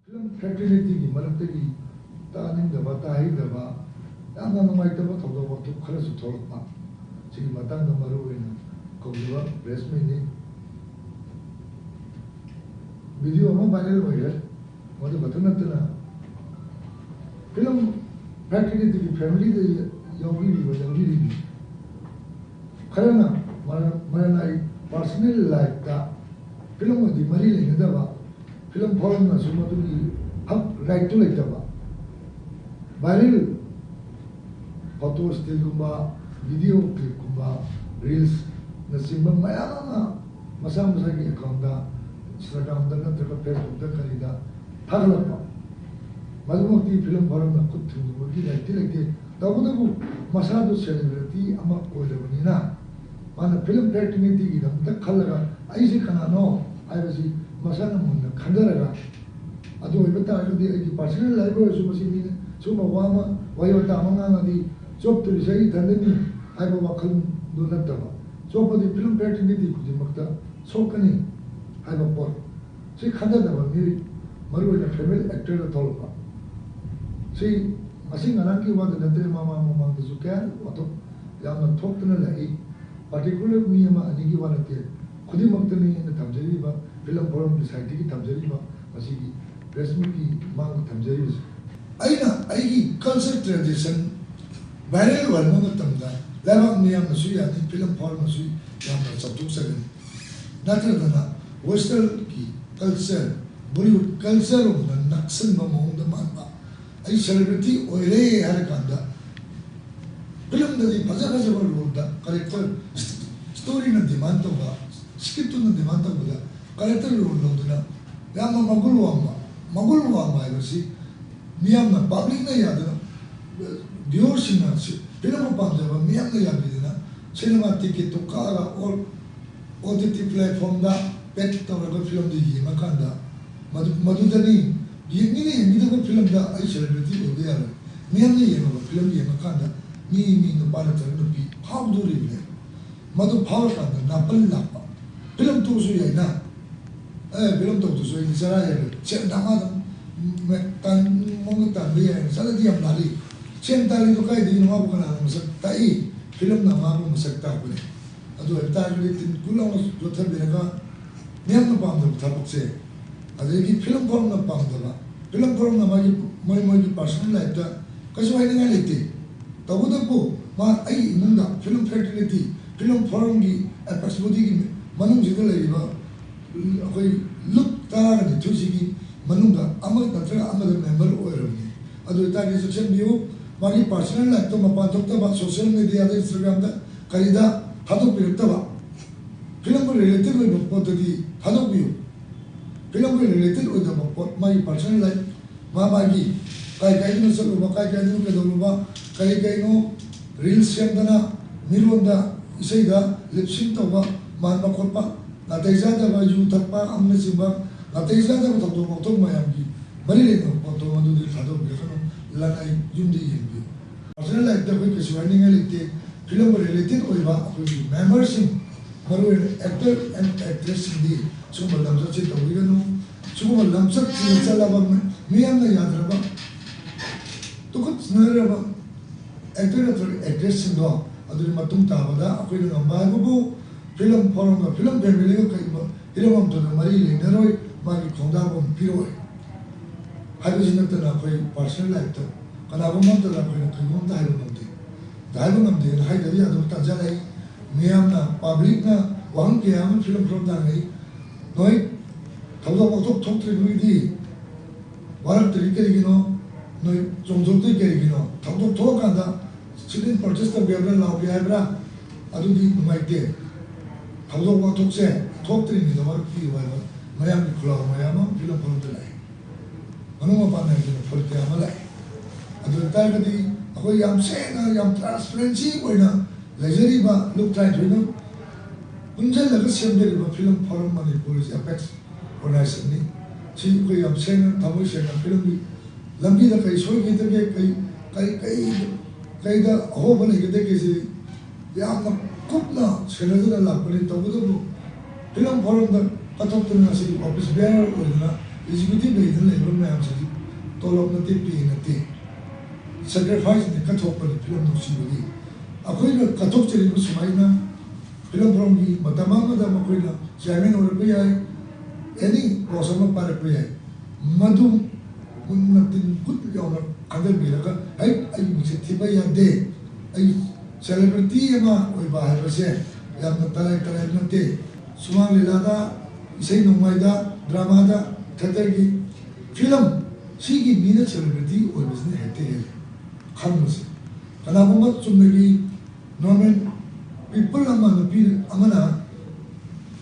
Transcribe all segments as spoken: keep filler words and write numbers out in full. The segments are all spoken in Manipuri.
ꯐꯤꯂꯝ ꯐ꯭ꯔꯦꯇꯔꯅꯤꯇꯤꯒꯤ ꯃꯔꯛꯇꯒꯤ ꯇꯥꯅꯤꯡꯗꯕ, ꯇꯥꯍꯩꯗꯕ, ꯌꯥꯝꯅ ꯅꯨꯡꯉꯥꯏꯇꯕ ꯊꯧꯗꯣꯛ ꯋꯥꯊꯣꯛ ꯈꯔꯁꯨ ꯊꯣꯛꯂꯛꯄ꯫ ꯁꯤꯒꯤ ꯃꯇꯥꯡꯗ ꯃꯔꯨ ꯑꯣꯏꯅ ꯀꯧꯔꯤꯕ ꯄ꯭ꯔꯦꯁ ꯃꯤꯠꯅꯤ꯫ ꯚꯤꯗꯤꯑꯣ ꯑꯃ ꯚꯥꯏꯔꯦꯜ ꯑꯣꯏꯔꯦ꯫ ꯃꯗꯨ ꯈꯛꯇ ꯅꯠꯇꯅ ꯐꯤꯂꯝ ꯐ꯭ꯔꯦꯇꯔꯅꯤꯇꯤꯒꯤ ꯐꯦꯃꯤꯂꯤꯗ ꯌꯥꯎꯕꯤꯔꯤꯕ, ꯌꯥꯎꯕꯤꯔꯤꯕ ꯈꯔꯅ ꯃꯔ-, ꯃꯔꯅꯥꯏ ꯄꯥꯔꯁꯣꯅꯦꯜ ꯂꯥꯏꯐꯇ ꯐꯤꯂꯝꯒꯗꯤ ꯃꯔꯤ ꯂꯩꯅꯗꯕ, ꯐꯤꯂꯝ ꯐꯣꯔꯝꯅꯁꯨ ꯃꯗꯨꯒꯤ ꯍꯛ, ꯔꯥꯏꯠꯇꯨ ꯂꯩꯇꯕ, ꯚꯥꯏꯔꯦꯜ ꯐꯣꯇꯣ ꯁ꯭ꯇꯤꯜꯒꯨꯝꯕ, ꯚꯤꯗꯤꯑꯣ ꯀ꯭ꯂꯤꯞꯀꯨꯝꯕ, ꯔꯤꯜꯁꯅꯆꯤꯡꯕ ꯃꯌꯥꯝ ꯑꯃ ꯃꯁꯥ ꯃꯁꯥꯒꯤ ꯑꯦꯀꯥꯎꯟꯗ, ꯏꯟꯁꯇꯥꯒ꯭ꯔꯥꯝꯗ ꯅꯠꯇ꯭ꯔꯒ ꯐꯦꯁꯕꯨꯛꯇ ꯀꯔꯤꯗ ꯊꯥꯒꯠꯂꯛꯄ, ꯃꯗꯨꯃꯛꯇꯤ ꯐꯤꯂꯝ ꯐꯣꯔꯝꯅ ꯈꯨꯠ ꯊꯤꯡꯖꯤꯟꯕꯒꯤ ꯔꯥꯏꯠꯇꯤ ꯂꯩꯇꯦ꯫ ꯇꯧꯕꯇꯕꯨ ꯃꯁꯥꯗꯨ ꯁꯦꯂꯦꯕ꯭ꯔꯤꯇꯤ ꯑꯃ ꯑꯣꯏꯔꯕꯅꯤꯅ, ꯃꯥꯅ ꯐꯤꯂꯝ ꯐ꯭ꯔꯦꯇꯔꯅꯤꯇꯤꯒꯤꯗꯃꯛꯇ ꯈꯜꯂꯒ, "ꯑꯩꯁꯦ ꯀꯅꯥꯅꯣ?" ꯍꯥꯏꯕꯁꯤ ꯃꯁꯥꯅ ꯃꯨꯟꯅ ꯈꯟꯊꯔꯒ, ꯑꯗꯨ ꯑꯣꯏꯕ ꯇꯥꯔꯒꯗꯤ ꯑꯩꯒꯤ ꯄꯥꯔꯁꯣꯅꯦꯜ ꯂꯥꯏꯐ ꯑꯣꯏꯔꯁꯨ ꯃꯁꯤ ꯃꯤꯅ ꯁꯨꯝꯕ ꯋꯥ ꯑꯃ, ꯋꯥꯍꯩ ꯋꯥꯇꯥ ꯑꯃ ꯉꯥꯡꯉꯗꯤ ꯆꯣꯞꯇꯣꯔꯤꯁꯦ ꯑꯩ ꯏꯊꯟꯗꯅꯤ ꯍꯥꯏꯕ ꯋꯥꯈꯜꯗꯨ ꯅꯠꯇꯕ, ꯆꯣꯞꯄꯗꯤ ꯐꯤꯂꯝ ꯐ꯭ꯔꯦꯇꯔꯅꯤꯇꯤ ꯈꯨꯗꯤꯡꯃꯛꯇ ꯁꯣꯛꯀꯅꯤ ꯍꯥꯏꯕ ꯄꯣꯠ꯫ ꯁꯤ ꯈꯟꯊꯗꯕ ꯃꯤꯑꯣꯏ, ꯃꯔꯨꯑꯣꯏꯅ ꯐꯦꯃꯤꯂꯤ ꯑꯦꯛꯇꯔꯗ ꯊꯣꯛꯂꯛꯄ꯫ ꯁꯤ ꯉꯁꯤ ꯉꯔꯥꯡꯒꯤ ꯋꯥꯗ ꯅꯠꯇ꯭ꯔꯦ, ꯃꯃꯥꯡ ꯃꯃꯥꯡꯗꯁꯨ ꯀꯌꯥ ꯋꯥꯊꯣꯛ ꯌꯥꯝꯅ ꯊꯣꯛꯇꯨꯅ ꯂꯥꯛꯏ꯫ ꯄꯥꯔꯇꯤꯀꯨꯂꯔ ꯃꯤ ꯑꯃ ꯑꯅꯤꯒꯤ ꯋꯥ ꯅꯠꯇꯦ, ꯈꯨꯗꯤꯡꯃꯛꯇꯅꯤ ꯑꯩꯅ ꯊꯝꯖꯔꯤꯕ, ꯐꯤꯂꯝ ꯐꯣꯔꯝꯒꯤ ꯁꯥꯏꯠꯇꯒꯤ ꯊꯝꯖꯔꯤꯕ ꯃꯁꯤꯒꯤ ꯄ꯭ꯔꯦꯁ ꯃꯤꯠꯀꯤ ꯃꯥꯡꯗ ꯊꯝꯖꯔꯤꯕꯁꯦ꯫ ꯑꯩꯅ ꯑꯩꯒꯤ ꯀꯜꯆꯔ ꯇ꯭ꯔꯦꯗꯤꯁꯟ ꯚꯥꯏꯔꯦꯜ ꯑꯣꯏꯍꯟꯕ ꯃꯇꯝꯗ ꯂꯩꯕꯥꯛ ꯃꯤꯌꯥꯝꯅꯁꯨ ꯌꯥꯅꯤ, ꯐꯤꯂꯝ ꯐꯣꯔꯝꯅꯁꯨ ꯌꯥꯝꯅ ꯆꯥꯎꯊꯣꯛꯆꯒꯅꯤ꯫ ꯅꯠꯇ꯭ꯔꯒꯅ ꯋꯦꯁꯇꯔꯟꯒꯤ ꯀꯜꯆꯔ, ꯕꯣꯂꯤꯋꯨꯗ ꯀꯜꯆꯔ ꯔꯣꯝꯗ ꯅꯛꯁꯟꯕ ꯃꯑꯣꯡꯗ ꯃꯥꯟꯕ꯫ ꯑꯩ ꯁꯦꯂꯦꯕ꯭ꯔꯤꯇꯤ ꯑꯣꯏꯔꯦ ꯍꯥꯏꯔ ꯀꯥꯟꯗ ꯐꯤꯂꯝꯗꯗꯤ ꯐꯖ ꯐꯖꯕ ꯔꯣꯜꯗ ꯀꯔꯦꯛꯇꯔ, ꯁ꯭ꯇꯣꯔꯤꯅ ꯗꯤꯃꯥꯟ ꯇꯧꯕ, ꯁ꯭ꯀ꯭ꯔꯤꯞꯇꯨꯅ ꯗꯤꯃꯥꯟ ꯇꯧꯕꯗ ꯀꯔꯦꯛꯇꯔ ꯔꯣꯜ ꯂꯧꯗꯨꯅ ꯌꯥꯝꯅ ꯃꯒꯨꯟ ꯋꯥꯡꯕ, ꯃꯒꯨꯟ ꯋꯥꯡꯕ ꯍꯥꯏꯕꯁꯤ ꯃꯤꯌꯥꯝꯅ, ꯄꯕ꯭ꯂꯤꯛꯅ ꯌꯥꯗꯅ, ꯚ꯭ꯌꯨꯋꯔꯁꯤꯡꯅ ꯁꯤ ꯐꯤꯂꯝꯕꯨ ꯄꯥꯝꯖꯕ ꯃꯤꯌꯥꯝꯅ ꯌꯥꯕꯤꯗꯅ ꯁꯤꯅꯦꯃꯥ ꯇꯤꯀꯦꯠꯇꯨ ꯀꯛꯑꯒ ꯑꯣꯜ ꯑꯣ ꯇꯤ ꯇꯤ ꯄ꯭ꯂꯦꯠꯐꯣꯝꯗ ꯄꯦꯠ ꯇꯧꯔꯒ ꯐꯤꯂꯝꯗꯨ ꯌꯦꯡꯉꯀꯥꯟꯗ ꯃꯗꯨ-, ꯃꯗꯨꯗꯅꯤ ꯌꯦꯡꯅꯤꯡꯅ ꯌꯦꯡꯅꯤꯡꯗꯕ ꯐꯤꯂꯝꯗ ꯑꯩ ꯁꯦꯂꯦꯕ꯭ꯔꯤꯇꯤ ꯑꯣꯏꯕ ꯌꯥꯔꯣꯏ꯫ ꯃꯤꯌꯥꯝꯅ ꯌꯦꯡꯉꯕ ꯐꯤꯂꯝ ꯌꯦꯡꯉꯀꯥꯟꯗ ꯃꯤ, ꯃꯤ ꯅꯨꯄꯥ ꯅꯠꯇ꯭ꯔꯒ ꯅꯨꯄꯤ ꯐꯥꯎꯗꯣꯔꯤꯕꯅꯦ꯫ ꯃꯗꯨ ꯐꯥꯎꯔꯀꯥꯟꯗ ꯅꯥꯄꯜ ꯂꯥꯛꯄ꯫ ꯐꯤꯂꯝ ꯇꯣꯛꯑꯁꯨ ꯌꯥꯏꯅ, "ꯑꯦ, ꯐꯤꯂꯝ ꯇꯧꯗ꯭ꯔꯁꯨ ꯑꯩꯗꯤ ꯆꯔꯥ ꯍꯦꯜꯂꯣꯏ, ꯁꯦꯟ ꯗꯃꯥꯗꯝ ꯃ-, ꯇꯥꯟ-, ꯃꯑꯣꯡꯗ ꯇꯥꯟꯕ ꯌꯥꯏ꯫ ꯆꯠꯂꯗꯤ ꯌꯥꯝ ꯂꯥꯜꯂꯤ꯫ ꯁꯦꯟ ꯇꯥꯜꯂꯤꯗꯣ ꯀꯥꯏꯗꯒꯤꯅꯣ? ꯃꯥꯕꯨ ꯀꯅꯥꯅ ꯃꯁꯛ ꯇꯥꯛꯏ? ꯐꯤꯂꯝꯅ ꯃꯥꯕꯨ ꯃꯁꯛ ꯇꯥꯛꯄꯅꯤ꯫ ꯑꯗꯨ ꯑꯣꯏꯕ ꯇꯥꯔꯒꯗꯤ ꯇꯤꯟ ꯀꯨ ꯂꯥꯎꯅ ꯆꯣꯠꯊꯕꯤꯔꯒ ꯃꯤꯌꯥꯝꯅ ꯄꯥꯝꯗꯕ ꯊꯕꯛꯁꯦ, ꯑꯗꯒꯤ ꯐꯤꯂꯝ ꯐꯣꯔꯝꯅ ꯄꯥꯝꯗꯕ, ꯐꯤꯂꯝ ꯐꯣꯔꯝꯅ ꯃꯥꯒꯤ, ꯃꯣꯏ, ꯃꯣꯏꯒꯤ personal life ꯇ ꯀꯩꯁꯨ ꯍꯥꯏꯅꯤꯡꯉꯥꯏ ꯂꯩꯇꯦ꯫ ꯇꯧꯕꯇꯕꯨ ꯃꯥ ꯑꯩꯒꯤ ꯏꯃꯨꯡꯗ ꯐꯤꯂꯝ fraternity, ꯐꯤꯂꯝ ꯐꯣꯔꯝꯒꯤ apex body ꯒꯤ ꯃꯅꯨꯡꯁꯤꯗ ꯂꯩꯔꯤꯕ ꯑꯩꯈꯣꯏ ꯂꯨꯞ ꯇꯔꯥꯒ ꯅꯤꯊꯣꯏꯁꯤꯒꯤ ꯃꯅꯨꯡꯗ ꯑꯃ ꯅꯠꯇ꯭ꯔꯒ ꯑꯃꯗ member ꯑꯣꯏꯔꯕꯅꯤ꯫ ꯑꯗꯨ ꯑꯣꯏꯇꯥꯔꯗꯤ ꯆꯦꯛꯁꯤꯟꯕꯤꯌꯨ, ꯃꯥꯒꯤ personal life ꯇꯣ ꯃꯄꯥꯟ ꯊꯣꯛꯇꯕ, social media ꯗ, Instagram ꯗ ꯀꯔꯤꯗ ꯊꯥꯗꯣꯛꯄꯤꯔꯛꯇꯕ, ꯐꯤꯂꯝꯒ related ꯑꯣꯏꯕ ꯄꯣꯠꯇꯗꯤ ꯊꯥꯗꯣꯛꯄꯤꯌꯨ꯫ ꯐꯤꯂꯝꯒ related ꯑꯣꯏꯗꯕ ꯄꯣꯠ, ꯃꯥꯒꯤ personal life, ꯃꯥ ꯃꯥꯒꯤ ꯀꯥꯏ ꯀꯥꯏꯗꯅꯣ ꯆꯠꯂꯨꯕ, ꯀꯥꯏ ꯀꯥꯏꯗꯅꯣ ꯀꯩꯗꯧꯔꯨꯕ, ꯀꯔꯤ ꯀꯩꯅꯣ reels ꯁꯦꯝꯗꯅ ꯃꯤꯔꯣꯟꯗ ꯏꯁꯩꯗ lip sync ꯇꯧꯕ, ꯃꯥꯟꯕ ꯈꯣꯠꯄ, ꯅꯥꯇꯩ ꯆꯥꯗꯕ ꯌꯨ ꯊꯛꯄ ꯑꯃꯅꯆꯤꯡꯕ ꯅꯥꯇꯩ ꯆꯥꯗꯕ ꯊꯧꯗꯣꯛ ꯋꯥꯊꯣꯛ ꯃꯌꯥꯝꯒꯤ ꯃꯔꯤ ꯂꯩꯅꯕ ꯄꯣꯠꯇꯣ ꯃꯗꯨꯗꯤ ꯊꯥꯗꯣꯛꯄꯤꯔꯛꯀꯅꯨ꯫ ꯂꯅꯥꯏ ꯌꯨꯝꯗ ꯌꯦꯡꯕꯤꯌꯨ꯫ Personal life ꯇ ꯑꯩꯈꯣꯏ ꯀꯩꯁꯨ ꯍꯥꯏꯅꯤꯡꯉꯥꯏ ꯂꯩꯇꯦ꯫ ꯐꯤꯂꯝꯒ related ꯑꯣꯏꯕ ꯑꯩꯈꯣꯏꯒꯤ member ꯁꯤꯡ, ꯃꯔꯨꯑꯣꯏꯅ actor and actress ꯁꯤꯡꯗꯤ ꯁꯤꯒꯨꯝꯕ ꯂꯝꯆꯠꯁꯦ ꯇꯧꯕꯤꯒꯅꯨ꯫ ꯁꯤꯒꯨꯝꯕ ꯂꯝꯆꯠꯁꯤꯡ ꯆꯠꯂꯕ ꯃꯤ-, ꯃꯤꯌꯥꯝꯅ ꯌꯥꯗ꯭ꯔꯕ, ꯇꯨꯀꯠꯆꯅꯔꯕ actor ꯅꯠꯇ꯭ꯔꯒ actress ꯁꯤꯡꯗꯣ, ꯑꯗꯨꯒꯤ ꯃꯇꯨꯡ ꯇꯥꯕꯗ ꯑꯩꯈꯣꯏꯅ ꯉꯝꯕ ꯍꯥꯏꯕꯕꯨ ꯐꯤꯂꯝ ꯐꯣꯔꯝꯒ ꯐꯤꯂꯝ family ꯒ ꯀꯔꯤꯒꯨꯝꯕ ꯍꯤꯔꯝ ꯑꯃꯠꯇꯅ ꯃꯔꯤ ꯂꯩꯅꯔꯣꯏ, ꯃꯥꯒꯤ ꯈꯣꯡꯗꯥꯕ ꯑꯃ ꯄꯤꯔꯛꯑꯣꯏ ꯍꯥꯏꯕꯁꯤ ꯅꯠꯇꯅ ꯑꯩꯈꯣꯏ personal life ꯇ ꯀꯅꯥꯒꯨꯝꯕ ꯑꯃꯠꯇꯗ ꯑꯩꯈꯣꯏꯅ ꯀꯔꯤꯒꯨꯝꯕ ꯑꯃꯠꯇ ꯍꯥꯏꯕ ꯉꯝꯗꯦ꯫ ꯑꯗ ꯍꯥꯏꯕ ꯉꯝꯗꯦꯅ ꯍꯥꯏꯗꯕ ꯌꯥꯗꯕ ꯇꯥꯟꯖꯥ ꯂꯩ꯫ ꯃꯤꯌꯥꯝꯅ, public ꯅ ꯋꯥꯍꯪ ꯀꯌꯥ ꯑꯃ ꯐꯤꯂꯝ ꯐꯣꯔꯝꯗ ꯍꯪꯉꯛꯏ꯫ ꯅꯣꯏ ꯊꯧꯗꯣꯛ ꯋꯥꯊꯣꯛ ꯊꯣꯛꯇ꯭ꯔꯤ ꯅꯣꯏꯗꯤ ꯋꯥꯔꯛꯇ꯭ꯔꯤ ꯀꯔꯤꯒꯤꯅꯣ? ꯅꯣꯏ ꯆꯣꯡꯊꯣꯛꯇ꯭ꯔꯤ ꯀꯔꯤꯒꯤꯅꯣ? ꯊꯧꯗꯣꯛ ꯊꯣꯛꯑꯀꯥꯟꯗ sit in protest ꯇꯧꯒꯦ ꯍꯥꯏꯕ꯭ꯔꯥ, ꯂꯥꯎꯒꯦ ꯍꯥꯏꯕ꯭ꯔꯥ? ꯑꯗꯨꯗꯤ ꯅꯨꯡꯉꯥꯏꯇꯦ꯫ ꯊꯧꯗꯣꯛ ꯋꯥꯊꯣꯛꯁꯦ ꯊꯣꯛꯇ꯭ꯔꯤꯉꯩꯗ ꯋꯥꯔꯛꯄꯤꯌꯨ ꯍꯥꯏꯕ ꯃꯌꯥꯝꯒꯤ ꯈꯨꯜꯂꯥꯎ ꯃꯌꯥꯝ ꯑꯃ ꯐꯤꯂꯝ ꯐꯣꯔꯝꯗ ꯂꯥꯛꯑꯦ꯫ ꯃꯅꯨꯡ ꯃꯄꯥꯟ ꯅꯥꯏꯗꯅ ꯐꯨꯔꯨꯞ ꯀꯌꯥ ꯑꯃ ꯂꯥꯛꯑꯦ꯫ ꯑꯗꯨ ꯑꯣꯏꯇꯥꯔꯒꯗꯤ ꯑꯩꯈꯣꯏ ꯌꯥꯝ ꯁꯦꯡꯅ, ꯌꯥꯝ transparency ꯑꯣꯏꯅ ꯂꯩꯖꯔꯤꯕ ꯂꯨꯞ ꯇꯔꯥꯅꯤꯊꯣꯏꯅ ꯄꯨꯟꯁꯤꯜꯂꯒ ꯁꯦꯝꯖꯔꯤꯕ film forum Manipur is apex organization ꯅꯤ꯫ ꯁꯤ ꯑꯩꯈꯣꯏ ꯌꯥꯝ ꯁꯦꯡꯅ, ꯊꯃꯣꯏ ꯁꯦꯡꯅ ꯐꯤꯂꯝꯒꯤ ꯂꯝꯕꯤꯗ ꯀꯔꯤ ꯁꯣꯏꯈꯤꯗꯒꯦ, ꯀꯔꯤ, ꯀꯔꯤ, ꯀꯔꯤ, ꯀꯔꯤꯗ ꯑꯍꯣꯕ ꯂꯩꯒꯗꯒꯦ, ꯁꯤ ꯌꯥꯝꯅ ꯀꯨꯞꯅ ꯁꯦꯟꯅꯗꯨꯅ ꯂꯥꯛꯄꯅꯤ꯫ ꯇꯧꯕꯇꯕꯨ ꯐꯤꯂꯝ ꯐꯣꯔꯝꯗ ꯀꯠꯊꯣꯛꯇꯨꯅ ꯉꯁꯤ office bearer ꯑꯣꯏꯗꯨꯅ ꯑꯦꯛꯖꯤꯀ꯭ꯌꯨꯇꯤꯚ ꯂꯩꯗꯅ ꯂꯩꯕ ꯃꯌꯥꯝꯁꯤꯗꯤ ꯇꯣꯂꯣꯞ ꯅꯠꯇꯦ, ꯄꯦ ꯅꯠꯇꯦ, ꯁꯦꯀ꯭ꯔꯤꯐꯥꯏꯁꯅꯤ ꯀꯠꯊꯣꯛꯄꯅꯤ ꯐꯤꯂꯝ ꯅꯨꯡꯁꯤꯕꯒꯤ꯫ ꯑꯩꯈꯣꯏꯅ ꯀꯠꯊꯣꯛꯆꯔꯤꯕ ꯁꯨꯃꯥꯏꯅ ꯐꯤꯂꯝ ꯐꯣꯔꯝꯒꯤ ꯃꯇꯝ ꯑꯃꯗ ꯃꯈꯣꯏꯅ ꯆꯤꯌꯥꯔꯃꯦꯟ ꯑꯣꯏꯔꯛꯄ ꯌꯥꯏ, ꯑꯦꯅꯤ ꯄꯣꯁ ꯑꯃ ꯄꯥꯏꯔꯛꯄ ꯌꯥꯏ, ꯃꯗꯨ ꯃꯨꯟꯅ ꯇꯤꯟ ꯀꯨꯠ ꯌꯧꯅ ꯈꯟꯊꯕꯤꯔꯒ, "ꯍꯩ, ꯑꯩ ꯃꯤꯡꯆꯠ ꯊꯤꯕ ꯌꯥꯗꯦ, ꯑꯩ ꯁꯦꯂꯦꯕ꯭ꯔꯤꯇꯤ ꯑꯃ ꯑꯣꯏꯕ ꯍꯥꯏꯕꯁꯦ ꯌꯥꯝꯅ ꯇꯔꯥꯏ ꯇꯔꯥꯏꯕ ꯅꯠꯇꯦ"꯫ ꯁꯨꯃꯥꯡ ꯂꯤꯂꯥꯗ, ꯏꯁꯩ ꯅꯣꯡꯃꯥꯏꯗ, ꯗ꯭ꯔꯃꯥꯗ, ꯊꯤꯌꯦꯇꯔꯒꯤ ꯐꯤꯂꯝ, ꯁꯤꯒꯤ ꯃꯤꯅ ꯁꯦꯂꯦꯕ꯭ꯔꯤꯇꯤ ꯑꯣꯏꯕꯁꯤꯅ ꯍꯦꯛꯇ ꯍꯦꯜꯂꯤ ꯈꯟꯕꯁꯦ꯫ ꯀꯅꯥꯒꯨꯝꯕ ꯆꯨꯝꯅꯒꯤ ꯅꯣꯔꯃꯦꯜ ꯄꯤꯄꯜ ꯑꯃ, ꯅꯨꯄꯤ ꯑꯃꯅ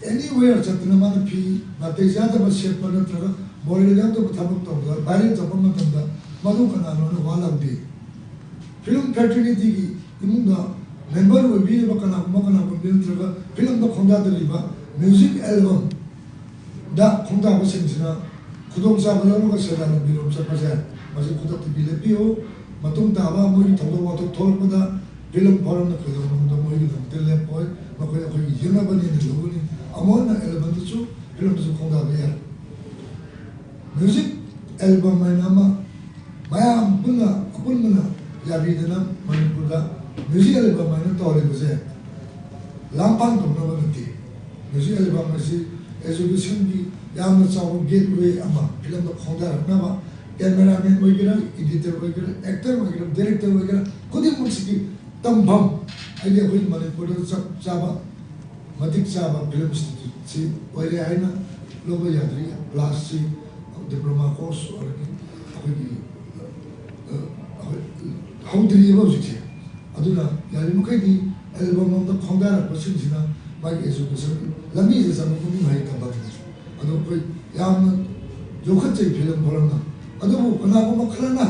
ꯑꯦꯅꯤꯋꯦꯌꯔ ꯆꯠꯇꯅ ꯃꯥꯅ ꯐꯤ ꯅꯥꯇꯩ ꯆꯥꯗꯕ ꯁꯦꯠꯄ ꯅꯠꯇ꯭ꯔꯒ ꯃꯣꯔꯦꯜ ꯌꯥꯎꯗꯕ ꯊꯕꯛ ꯇꯧꯕꯗ ꯚꯥꯏꯔꯦꯜ ꯇꯧꯕ ꯃꯇꯝꯗ ꯃꯗꯨ ꯀꯅꯥꯅꯣꯅ ꯋꯥ ꯂꯥꯎꯗꯦ꯫ ꯐꯤꯂꯝ ꯐ꯭ꯔꯦꯇꯔꯅꯤꯇꯤꯒꯤ ꯏꯃꯨꯡꯗ ꯃꯦꯝꯕꯔ ꯑꯣꯏꯕꯤꯔꯤꯕ ꯀꯅꯥꯒꯨꯝꯕ ꯀꯅꯥꯒꯨꯝꯕꯤ ꯅꯠꯇ꯭ꯔꯒ ꯐꯤꯂꯝꯗ ꯈꯣꯡꯗꯥꯗꯧꯔꯤꯕ ꯃ꯭ꯌꯨꯖꯤꯛ ꯑꯦꯜꯕꯝꯗ ꯈꯣꯡꯗꯥꯕꯁꯤꯡꯁꯤꯅ ꯈꯨꯗꯣꯡꯆꯥꯕ ꯂꯧꯔꯒ ꯁꯦꯟꯗꯥꯟ ꯂꯝꯕꯤꯔꯣꯝ ꯆꯠꯄꯁꯦ, ꯃꯁꯤ ꯈꯨꯗꯛꯇ ꯂꯦꯞꯄꯤꯌꯨ꯫ ꯃꯇꯨꯡ ꯇꯥꯕ ꯃꯣꯏꯒꯤ ꯊꯧꯗꯣꯛ ꯋꯥꯊꯣꯛ ꯊꯣꯛꯂꯛꯄꯗ ꯐꯤꯂꯝ ꯐꯣꯔꯝꯅ ꯀꯩꯗꯧꯅꯨꯡꯗ ꯃꯣꯏꯒꯤꯗꯃꯛꯇ ꯂꯦꯞꯄꯣꯏ꯫ ꯃꯈꯣꯏ ꯑꯩꯈꯣꯏꯒꯤ ꯌꯦꯡꯅꯕꯅꯦꯅ ꯂꯧꯒꯅꯤ꯫ ꯑꯃꯨꯛ ꯍꯟꯅ ꯑꯦꯜꯕꯝꯗꯁꯨ, ꯐꯤꯂꯝꯗꯁꯨ ꯈꯣꯡꯗꯥꯕ ꯌꯥꯏ꯫ ꯃ꯭ꯌꯨꯖꯤꯛ ꯑꯦꯜꯕꯝ ꯍꯥꯏꯅ ꯑꯃ ꯃꯌꯥꯝ ꯄꯨꯟꯅ ꯑꯄꯨꯟꯕꯅ ꯌꯥꯕꯤꯗꯅ ꯃꯅꯤꯄꯨꯔꯗ ꯃ꯭ꯌꯨꯖꯤꯛ ꯑꯦꯜꯕꯝ ꯍꯥꯏꯅ ꯇꯧꯔꯤꯕꯁꯦ ꯂꯥꯡꯐꯥꯡ ꯇꯧꯅꯕ ꯅꯠꯇꯦ꯫ ꯃ꯭ꯌꯨꯖꯤꯛ ꯑꯦꯜꯕꯝ ꯑꯁꯤ ꯑꯦꯖꯨꯀꯦꯁꯟꯒꯤ ꯌꯥꯝꯅ ꯆꯥꯎꯕ ꯒꯦꯠꯋꯦ ꯑꯃ, ꯐꯤꯂꯝꯗ ꯈꯣꯡꯗꯥꯔꯛꯅꯕ꯫ ꯀꯦꯃꯦꯔꯥꯃꯦꯟ ꯑꯣꯏꯒꯦꯔꯥ, ꯏꯗꯤꯇꯔ ꯑꯣꯏꯒꯦꯔꯥ, ꯑꯦꯛꯇꯔ ꯑꯣꯏꯒꯦꯔꯥ, ꯗꯥꯏꯔꯦꯛꯇꯔ ꯑꯣꯏꯒꯦꯔꯥ, ꯈꯨꯗꯤꯡꯃꯛꯁꯤꯒꯤ ꯇꯝꯐꯝ ꯍꯥꯏꯗꯤ ꯑꯩꯈꯣꯏ ꯃꯅꯤꯄꯨꯔꯗ ꯆꯞ ꯆꯥꯕ, ꯃꯇꯤꯛ ꯆꯥꯕ ꯐꯤꯂꯝ ꯏꯟꯁꯇꯤꯇ꯭ꯌꯨꯠꯁꯤ ꯑꯣꯏꯔꯦ ꯍꯥꯏꯅ ꯂꯧꯕ ꯌꯥꯗ꯭ꯔꯤ꯫ ꯀ꯭ꯂꯥꯁꯁꯤ ꯗꯤꯄ꯭ꯂꯣꯃꯥ ꯀꯣꯔꯁ ꯑꯣꯏꯔꯗꯤ ꯑꯩꯈꯣꯏꯒꯤ, ꯑ, ꯑꯩꯈꯣꯏ ꯍꯧꯗ꯭ꯔꯤꯑꯕ ꯍꯧꯖꯤꯛꯁꯦ꯫ ꯑꯗꯨꯅ ꯌꯥꯔꯤꯃꯈꯩꯗꯤ ꯑꯦꯜꯕꯝ ꯂꯣꯝꯗ ꯈꯣꯡꯗꯥꯔꯛꯄꯁꯤꯡꯁꯤꯅ ꯃꯥꯒꯤ ꯑꯦꯖꯨꯀꯦꯁꯟ ꯂꯝꯕꯤꯁꯤꯗ ꯆꯪꯕ ꯈꯨꯗꯤꯡ ꯃꯍꯩ ꯇꯝꯕ ꯍꯥꯏꯕꯁꯦ꯫ ꯑꯗꯣ ꯑꯩꯈꯣꯏ ꯌꯥꯝꯅ ꯌꯣꯛꯈꯠꯆꯩ ꯐꯤꯂꯝ ꯐꯣꯔꯝꯅ꯫ ꯑꯗꯨꯕꯨ ꯀꯅꯥꯒꯨꯝꯕ ꯈꯔꯅ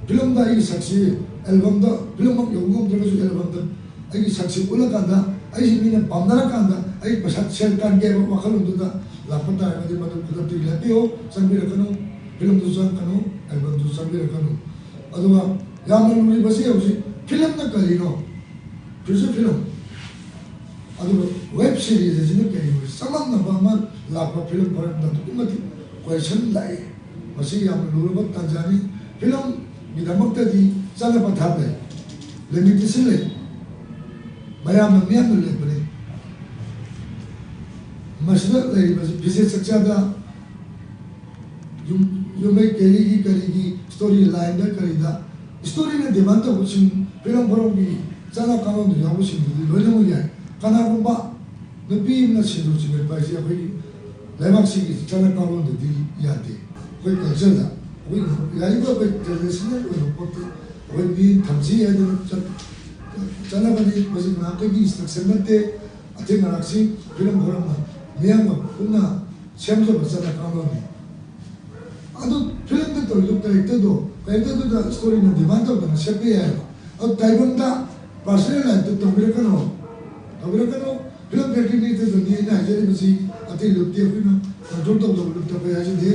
ꯐꯤꯂꯝꯗ ꯑꯩꯒꯤ ꯁꯛꯁꯤ, ꯑꯦꯜꯕꯝꯗ, ꯐꯤꯂꯝꯃꯛ ꯌꯧꯕ ꯉꯝꯗ꯭ꯔꯒꯁꯨ ꯑꯦꯜꯕꯝꯗ ꯑꯩꯒꯤ ꯁꯛꯁꯤ ꯎꯠꯂꯀꯥꯟꯗ ꯑꯩꯁꯤ ꯃꯤꯅ ꯄꯥꯝꯅꯔꯀꯥꯟꯗ ꯑꯩ ꯄꯩꯁꯥ ꯁꯦꯜ ꯇꯥꯟꯒꯦ ꯍꯥꯏꯕ ꯋꯥꯈꯜꯂꯣꯟꯗꯨꯗ ꯂꯥꯛꯄ ꯇꯥꯔꯒꯗꯤ ꯃꯗꯨ ꯈꯨꯗꯛꯇ ꯂꯦꯞꯄꯤꯌꯨ, ꯆꯪꯕꯤꯔꯛꯀꯅꯨ, ꯐꯤꯂꯝꯗꯨ ꯆꯪꯒꯅꯨ, ꯑꯦꯜꯕꯝꯗꯨ ꯆꯪꯕꯤꯔꯛꯀꯅꯨ꯫ ꯑꯗꯨꯒ ꯌꯥꯝꯅ ꯂꯨꯔꯤꯕꯁꯤ ꯍꯧꯖꯤꯛ ꯐꯤꯂꯝꯅ ꯀꯔꯤꯅꯣ? Feature film. ꯑꯗꯨꯒ ꯋꯦꯕ ꯁꯤꯔꯤꯁ ꯑꯁꯤꯅ ꯀꯔꯤꯅꯣ? ꯆꯃꯝꯅꯕ ꯑꯃ ꯂꯥꯛꯄ ꯐꯤꯂꯝ ꯐꯣꯔꯝꯗ ꯑꯗꯨꯛꯀꯤ ꯃꯇꯤꯛ ꯀꯣꯏꯁꯟ ꯂꯥꯛꯏ꯫ ꯃꯁꯤ ꯌꯥꯝꯅ ꯂꯨꯔꯕ ꯇꯥꯟꯖꯥꯅꯤ꯫ ꯐꯤꯂꯝꯒꯤꯗꯃꯛꯇꯗꯤ ꯆꯠꯅ ꯄꯊꯥꯞ ꯂꯩ, ꯂꯤꯃꯤꯇꯦꯁꯟ ꯂꯩ, ꯃꯌꯥꯝꯅ ꯃꯤꯌꯥꯝꯅ ꯂꯦꯞꯄꯅꯤ꯫ ꯃꯁꯤꯗ ꯂꯩꯔꯤꯕꯁꯤ ꯐꯤꯖꯦꯠ ꯆꯛꯆꯥꯗ, ꯌꯨꯝ-, ꯌꯨꯝꯂꯩ ꯀꯩꯔꯩꯒꯤ ꯀꯔꯤꯒꯤ ꯁ꯭ꯇꯣꯔꯤ ꯂꯥꯏꯟꯗ ꯀꯔꯤꯗ, ꯁ꯭ꯇꯣꯔꯤꯅ ꯗꯤꯃꯥꯟ ꯇꯧꯕꯁꯤꯡ, ꯐꯤꯂꯝ ꯐꯣꯔꯝꯒꯤ ꯆꯠꯅ ꯀꯥꯡꯂꯣꯟꯗ ꯌꯥꯎꯕꯁꯤꯡꯗꯨꯗꯤ ꯂꯣꯏꯅꯃꯛ ꯌꯥꯏ꯫ ꯀꯅꯥꯒꯨꯝꯕ ꯅꯨꯄꯤ ꯑꯃꯅ ꯁꯦꯟꯗꯣꯛ ꯆꯤꯡꯈꯠꯄ ꯍꯥꯏꯁꯦ ꯑꯩꯈꯣꯏꯒꯤ ꯂꯩꯕꯥꯛꯁꯤꯒꯤ ꯆꯠꯅ ꯀꯥꯡꯂꯣꯟꯗꯗꯤ ꯌꯥꯗꯦ꯫ ꯑꯩꯈꯣꯏ ꯀꯜꯆꯔꯗ, ꯑꯩꯈꯣꯏ ꯌꯥꯔꯤꯕ ꯑꯩꯈꯣꯏ ꯇ꯭ꯔꯦꯗꯤꯁꯅꯦꯜ ꯑꯣꯏꯕ ꯄꯣꯠꯇꯨ ꯑꯩꯈꯣꯏ ꯃꯤ ꯊꯝꯁꯤ ꯍꯥꯏꯗꯅ ꯆꯠ-, ꯆꯠꯅꯕꯅꯤ꯫ ꯃꯁꯤ ꯉꯥꯏꯍꯥꯛꯇꯒꯤ ꯏꯟꯁꯇ꯭ꯔꯛꯁꯟ ꯅꯠꯇꯦ꯫ ꯑꯊꯦꯡ ꯑꯔꯥꯛꯁꯤ ꯐꯤꯂꯝ ꯐꯣꯔꯝꯅ ꯃꯤꯌꯥꯝꯒ ꯄꯨꯟꯅ ꯁꯦꯝꯖꯕ ꯆꯠꯅ ꯀꯥꯡꯂꯣꯟꯅꯤ꯫ ꯑꯗꯨ ꯐꯤꯂꯝꯗ ꯇꯧꯔꯤꯕ ꯀꯦꯔꯦꯛꯇꯔꯗꯣ, ꯀꯦꯔꯦꯛꯇꯔꯗꯨꯗ ꯁ꯭ꯇꯣꯔꯤꯅ ꯗꯤꯃꯥꯟ ꯇꯧꯗꯅ ꯁꯦꯝꯕ ꯌꯥꯏꯑꯕ꯫ ꯑꯗꯨ ꯇꯥꯏꯕꯪꯗ ꯄꯥꯔꯁꯣꯅꯦꯜ ꯂꯥꯏꯐꯇ ꯇꯧꯕꯤꯔꯛꯀꯅꯣ, ꯇꯧꯕꯤꯔꯛꯀꯅꯣ꯫ ꯐꯤꯂꯝ ꯐꯦꯛꯇ꯭ꯔꯤꯅꯤꯗꯨꯗꯅꯤ ꯑꯩꯅ ꯍꯥꯏꯖꯔꯤꯕꯁꯤ꯫ ꯑꯇꯩ ꯂꯨꯞꯇꯤ ꯑꯩꯈꯣꯏꯅ ꯀꯟꯇ꯭ꯔꯣꯜ ꯇꯧꯗꯕ ꯂꯨꯞꯇ ꯑꯩꯈꯣꯏ ꯍꯥꯏꯖꯗꯦ,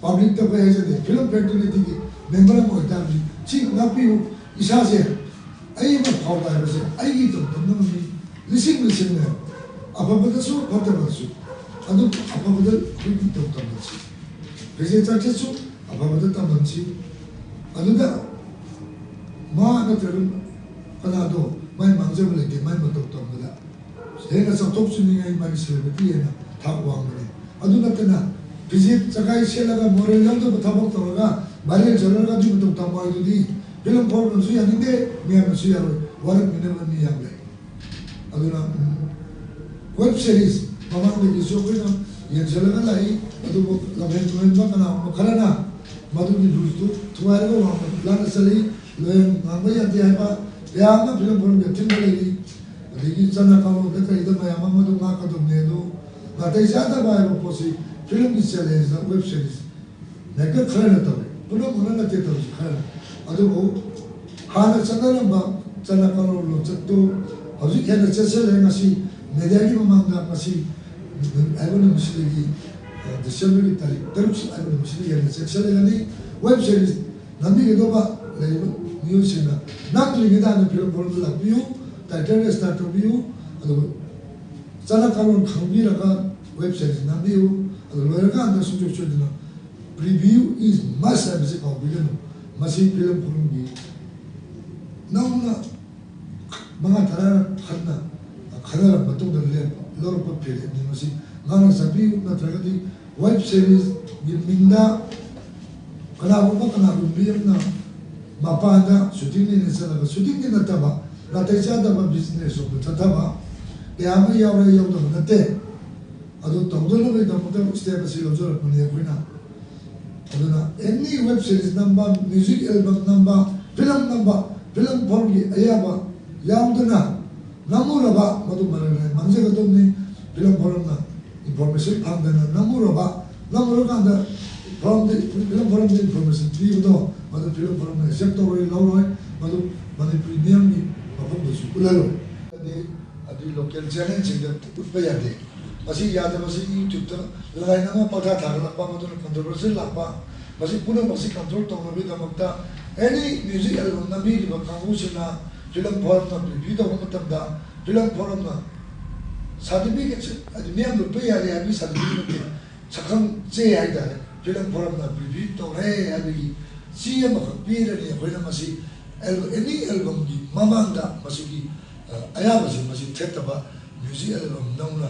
ꯄꯕ꯭ꯂꯤꯛꯇ ꯑꯩꯈꯣꯏ ꯍꯥꯏꯖꯗꯦ꯫ ꯐꯤꯂꯝ ꯐꯦꯛꯇ꯭ꯔꯤꯅꯤꯇꯤꯒꯤ ꯃꯦꯝꯕꯔ ꯑꯃ ꯑꯣꯏꯇꯥꯔꯗꯤ ꯁꯤ ꯉꯥꯛꯄꯤꯌꯨ꯫ ꯏꯁꯥꯁꯦ ꯑꯩ ꯑꯃ ꯐꯥꯎꯕ ꯍꯥꯏꯕꯁꯦ ꯑꯩꯒꯤ ꯇꯧ ꯇꯧꯅꯕ ꯃꯤ ꯂꯤꯁꯤꯡ ꯂꯤꯁꯤꯡꯅꯦ꯫ ꯑꯐꯕꯗꯁꯨ ꯐꯠꯇꯕꯗꯁꯨ꯫ ꯑꯗꯨ ꯑꯐꯕꯗ ꯑꯩꯈꯣꯏꯒꯤ ꯇꯧ ꯇꯝꯕꯁꯤ, ꯐꯤꯖꯦꯠ ꯆꯥꯛꯆꯠꯁꯨ ꯑꯐꯕꯗ ꯇꯝꯍꯟꯁꯤ꯫ ꯑꯗꯨꯗ ꯃꯥ ꯅꯠꯇ꯭ꯔꯒ ꯀꯅꯥꯗꯣ ꯃꯥꯏ ꯃꯥꯡꯖꯕ ꯂꯩꯇꯦ꯫ ꯃꯥꯏ ꯃꯇꯧ ꯇꯝꯕꯗ ꯍꯦꯟꯅ ꯆꯥꯎꯊꯣꯛꯆꯅꯤꯡꯉꯥꯏ ꯃꯥꯒꯤ ꯁꯦꯂꯦꯕ꯭ꯔꯤꯇꯤ ꯍꯦꯟꯅ ꯊꯥꯛ ꯋꯥꯡꯕꯅꯤ꯫ ꯑꯗꯨ ꯅꯠꯇꯅ ꯐꯤꯖꯦꯠ ꯆꯀꯥꯏ ꯁꯦꯠꯂꯒ ꯃꯣꯔꯦꯜ ꯌꯥꯎꯗꯕ ꯊꯕꯛ ꯇꯧꯔꯒ ꯚꯥꯏꯔꯦꯜ ꯆꯠꯂꯒ ꯑꯗꯨꯒꯤ ꯃꯇꯧ ꯇꯝꯕ ꯍꯥꯏꯗꯨꯗꯤ ꯐꯤꯂꯝ ꯐꯣꯔꯝꯅꯁꯨ ꯌꯥꯅꯤꯡꯗꯦ, ꯃꯤꯌꯥꯝꯅꯁꯨ ꯌꯥꯔꯣꯏ, ꯋꯥꯔꯛꯃꯤꯟꯅꯕ ꯃꯤ ꯌꯥꯝ ꯂꯩ꯫ ꯑꯗꯨꯅ, ꯎꯝ, ꯋꯦꯕ ꯁꯤꯔꯤꯁ ꯃꯃꯥꯡꯗꯒꯤꯁꯨ ꯑꯩꯈꯣꯏꯅ ꯌꯦꯡꯁꯤꯜꯂꯒ ꯂꯥꯛꯏ, ꯑꯗꯨꯕꯨ ꯂꯝꯍꯦꯟ ꯇꯨꯍꯦꯟꯕ ꯀꯅꯥꯒꯨꯝꯕ ꯈꯔꯅ ꯃꯗꯨꯒꯤ ꯔꯨꯜꯁꯇꯨ ꯊꯨꯒꯥꯏꯔꯒ ꯋꯥꯡꯃ ꯂꯥꯟꯅ ꯆꯠꯂꯤ꯫ ꯂꯣꯌꯦꯜ ꯉꯥꯡꯕ ꯌꯥꯗꯦ ꯍꯥꯏꯕ ꯀꯌꯥ ꯑꯃ ꯐꯤꯂꯝ ꯐꯣꯔꯝꯒꯤ ꯑꯊꯤꯡꯕ ꯂꯩꯔꯤ꯫ ꯑꯗꯒꯤ ꯆꯠꯅ ꯀꯥꯡꯂꯣꯟꯗ ꯀꯔꯤꯗ ꯃꯌꯥꯝ ꯑꯃ ꯑꯗꯨꯝ ꯉꯥꯛꯀꯗꯕꯅꯦ꯫ ꯑꯗꯨ ꯅꯥꯇꯩ ꯆꯥꯗꯕ ꯍꯥꯏꯕ ꯄꯣꯠꯁꯤ ꯐꯤꯂꯝꯒꯤ ꯆꯦꯂꯦꯟꯖꯇ ꯋꯦꯕ ꯁꯤꯔꯤꯁ ꯃꯦꯀꯔ ꯈꯔꯅ ꯇꯧꯔꯤ, ꯄꯨꯝꯅꯃꯛꯅ ꯅꯠꯇꯦ ꯇꯧꯔꯤꯁꯤ, ꯈꯔꯅ꯫ ꯑꯗꯨꯕꯨ ꯍꯥꯟꯅ ꯆꯠꯅꯔꯝꯕ ꯆꯠꯅ ꯀꯥꯡꯂꯣꯟ ꯂꯣꯟꯆꯠꯇꯨ ꯍꯧꯖꯤꯛ ꯍꯦꯟꯅ ꯆꯦꯠꯁꯤꯜꯂꯦ꯫ ꯉꯁꯤ ꯃꯦꯗꯤꯌꯥꯒꯤ ꯃꯃꯥꯡꯗ ꯉꯁꯤ ꯍꯥꯏꯕ ꯅꯨꯃꯤꯠꯁꯤꯗꯒꯤ, ꯑ, ꯗꯤꯁꯦꯝꯕꯔꯒꯤ ꯇꯥꯔꯤꯛ ꯇꯔꯨꯛ ꯍꯥꯏꯕ ꯅꯨꯃꯤꯠꯁꯤꯗ ꯍꯦꯟꯅ ꯆꯦꯛꯁꯤꯜꯂꯒꯅꯤ꯫ ꯋꯦꯕ ꯁꯤꯔꯤꯁ ꯅꯝꯕꯤꯒꯗꯧꯕ ꯂꯩꯔꯤꯕ ꯃꯤꯑꯣꯏꯁꯤꯡꯅ ꯅꯝꯗ꯭ꯔꯤꯉꯩꯗ ꯍꯥꯟꯅ ꯐꯤꯂꯝ ꯐꯣꯔꯝꯗ ꯂꯥꯛꯄꯤꯌꯨ, ꯇꯥꯏꯇꯜ ꯔꯦꯖꯤꯁꯇꯥꯔ ꯇꯧꯕꯤꯌꯨ, ꯑꯗꯨꯒ ꯆꯠꯅ ꯀꯥꯡꯂꯣꯟ ꯈꯪꯕꯤꯔꯒ Website ꯁꯤ ꯅꯝꯕꯤꯌꯨ꯫ ꯑꯗꯨ ꯂꯣꯏꯔꯀꯥꯟꯗ ꯁꯨꯡꯁꯣꯏ ꯁꯣꯏꯗꯅ preview is must ꯍꯥꯏꯕꯁꯤ ꯀꯥꯎꯕꯤꯒꯅꯨ꯫ ꯃꯁꯤ film ꯐꯣꯔꯝꯒꯤ ꯅꯧꯅ ꯃꯉꯥ ꯇꯔꯥ ꯈꯟꯅ ꯈꯟꯅꯔꯕ ꯃꯇꯨꯡꯗ ꯂꯦꯞꯄ ꯂꯧꯔꯛꯄ ꯐꯤꯔꯦꯞꯅꯤ꯫ ꯃꯁꯤ ꯉꯥꯛꯅ ꯆꯠꯄꯤꯌꯨ꯫ ꯅꯠꯇ꯭ꯔꯒꯗꯤ web series ꯒꯤ ꯃꯤꯡꯗ ꯀꯅꯥꯒꯨꯝꯕ ꯀꯅꯥꯒꯨꯝꯕꯤ ꯑꯃꯅ ꯃꯄꯥꯟꯗ shooting ꯅꯦꯅ ꯆꯠꯂꯒ shooting ꯒꯤ ꯅꯠꯇꯕ ꯅꯥꯇꯩ ꯆꯥꯗꯕ business ꯔꯣꯝꯗ ꯆꯠꯊꯕ ꯀꯌꯥ ꯑꯃ ꯌꯥꯎꯔꯦ, ꯌꯥꯎꯗꯕ ꯅꯠꯇꯦ꯫ ꯑꯗꯨ ꯇꯧꯗꯅꯕꯒꯤꯗꯃꯛꯇ step ꯑꯁꯤ ꯂꯧꯖꯔꯛꯄꯅꯤ ꯑꯩꯈꯣꯏꯅ꯫ ꯑꯗꯨꯅ any web series ꯅꯝꯕ, music album ꯅꯝꯕ, film ꯅꯝꯕ, film ꯐꯣꯔꯝꯒꯤ ꯑꯌꯥꯕ ꯌꯥꯎꯗꯅ ꯅꯝꯃꯨꯔꯕ ꯃꯗꯨ ꯃꯔꯩ ꯃꯔꯩ ꯃꯥꯡꯖꯒꯗꯕꯅꯤ꯫ Film ꯐꯣꯔꯝꯅ information ꯐꯪꯗꯅ ꯅꯝꯃꯨꯔꯕ, ꯅꯝꯃꯨꯔꯀꯥꯟꯗ ꯐꯣꯔꯝꯗꯤ, film ꯐꯣꯔꯝꯗ information ꯄꯤꯕꯗꯣ ꯃꯗꯨ film ꯐꯣꯔꯝꯅ accept ꯇꯧꯔꯣꯏ, ꯂꯧꯔꯣꯏ, ꯃꯗꯨ ꯃꯅꯤꯄꯨꯔꯤ ꯃꯤꯌꯥꯝꯒꯤ ꯃꯐꯝꯗꯁꯨ ꯎꯠꯍꯜꯂꯣꯏ꯫ ꯑꯗꯨ local channel ꯁꯤꯡꯗ ꯎꯠꯄ ꯌꯥꯗꯦ꯫ ꯃꯁꯤ ꯌꯥꯗꯕꯁꯤ YouTube ꯇ line ꯑꯃ ꯄꯪꯊꯥ ꯊꯥꯒꯠꯂꯛꯄ, ꯃꯗꯨꯅ controversy ꯂꯥꯛꯄ, ꯃꯁꯤ ꯄꯨꯝꯅꯃꯛꯁꯤ control ꯇꯧꯅꯕꯒꯤꯗꯃꯛꯇ any music album ꯅꯝꯕꯤꯔꯤꯕ ꯀꯥꯡꯕꯨꯁꯤꯡꯅ film ꯐꯣꯔꯝꯅ preview ꯇꯧꯕ ꯃꯇꯝꯗ film ꯐꯣꯔꯝꯅ certificate ꯁꯤ ꯍꯥꯏꯗꯤ ꯃꯤꯌꯥꯝ ꯎꯠꯄ ꯌꯥꯔꯦ ꯍꯥꯏꯕꯒꯤ certificate ꯅꯠꯇꯦ, ꯁꯛꯈꯪ ꯆꯦ ꯍꯥꯏꯇꯥꯔꯦ, film ꯐꯣꯔꯝꯅ preview ꯇꯧꯔꯦ ꯍꯥꯏꯕꯒꯤ ꯆꯦ ꯑꯃꯈꯛ ꯄꯤꯔꯅꯤ꯫ ꯑꯩꯈꯣꯏꯅ ꯃꯁꯤ ꯑꯦꯜ-, any album ꯒꯤ ꯃꯃꯥꯡꯗ ꯃꯁꯤꯒꯤ, ꯑ, ꯑꯌꯥꯕꯁꯤ ꯃꯁꯤ ꯊꯦꯠꯇꯕ music album ꯅꯧꯅ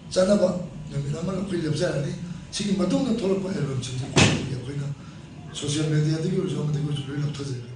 ꯆꯠꯅꯕ ꯅꯨꯃꯤꯠ ꯑꯃ ꯑꯩꯈꯣꯏ ꯂꯦꯞꯆꯔꯅꯤ꯫ ꯁꯤꯒꯤ ꯃꯇꯨꯡꯗ ꯊꯣꯛꯂꯛꯄ album ꯁꯤꯡꯁꯤ ꯑꯩꯈꯣꯏꯅ social media ꯗꯒꯤ ꯑꯣꯏꯔꯁꯨ ꯑꯃꯗꯒꯤ ꯑꯣꯏꯔꯁꯨ ꯂꯣꯏ ꯂꯧꯊꯖꯒꯅꯤ꯫